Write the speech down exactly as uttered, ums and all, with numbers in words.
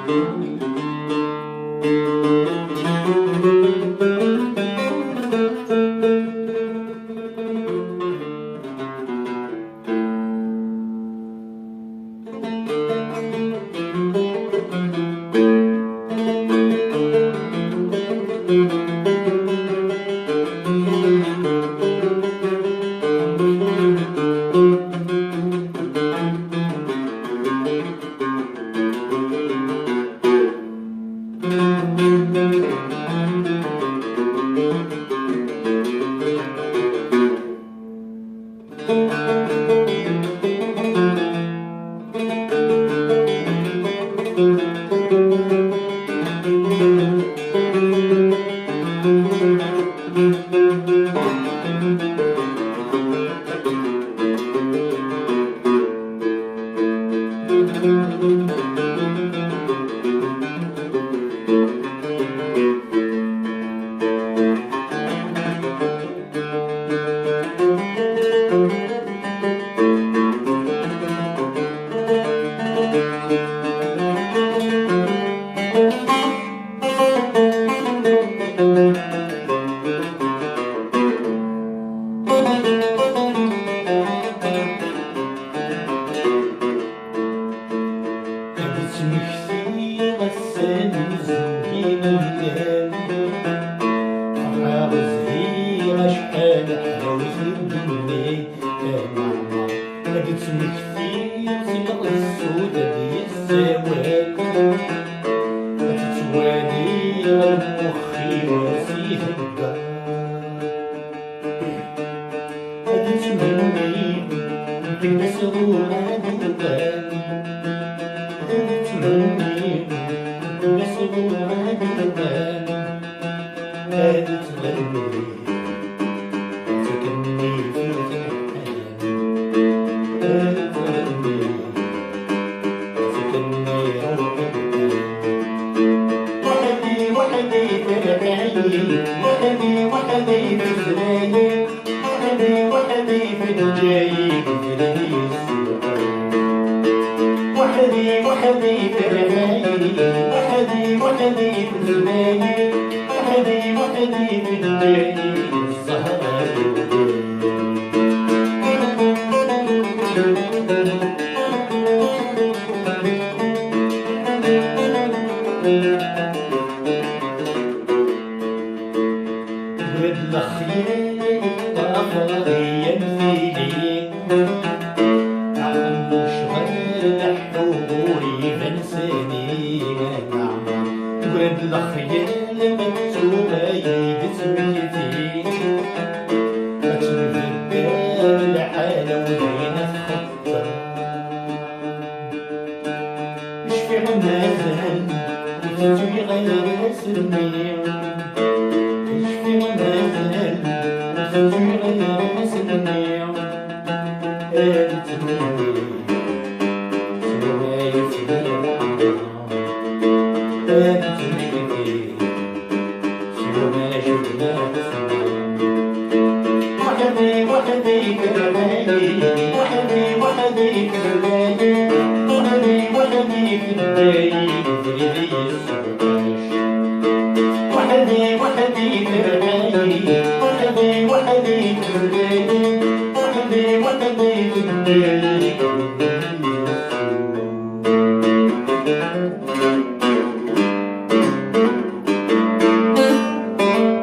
Ad d-ttmektiɣ ass-a n zzwaj imellal. Ferḥeɣ zhiɣ acḥal ḥlawit ddunit, lameɛna ad d-ttmektiɣ s lqessud ad yessawal. Ad tettwaliɣ lmux-iw s-ihegga. Ad ttmenniɣ nekk d asɣur ad uɣal. Ad ttmenniɣ nekk d asɣur ad uɣal. Ad ttɣenniɣ, ad ttɣenniɣ fi tneḥḥan. Ad ttɣenniɣ. وحدي، وحدي في العين، وحدي، وحدي في الزراير، وحدي، وحدي في الجايب، في الريس. وحدي، وحدي في العين، وحدي، وحدي في الزراير، وحدي، وحدي في الجايب، الزهرة. Wid lexyal ṭṭafeɣ di yam tili, ɛqel lecɣal leḥḥuɣ ur iban sani. Wid lexyal ma ttuɣ ay d-ttmekti, ad tembeddal lḥala ur din ad txeṭṭer. Cfiɣ mazal ur tettuɣ ara s-nni. Cfiɣ mazal ur tettuɣ ara s-nni. Ad ttmenni s wawal-is di lɛemr. Ad ttmektiɣ وحدي، وحدي في العين، وحدي، وحدي في العين، وحدي، وحدي في العين، وحدي، وحدي في العين، وحدي، وحدي في العين، وحدي، وحدي في العين.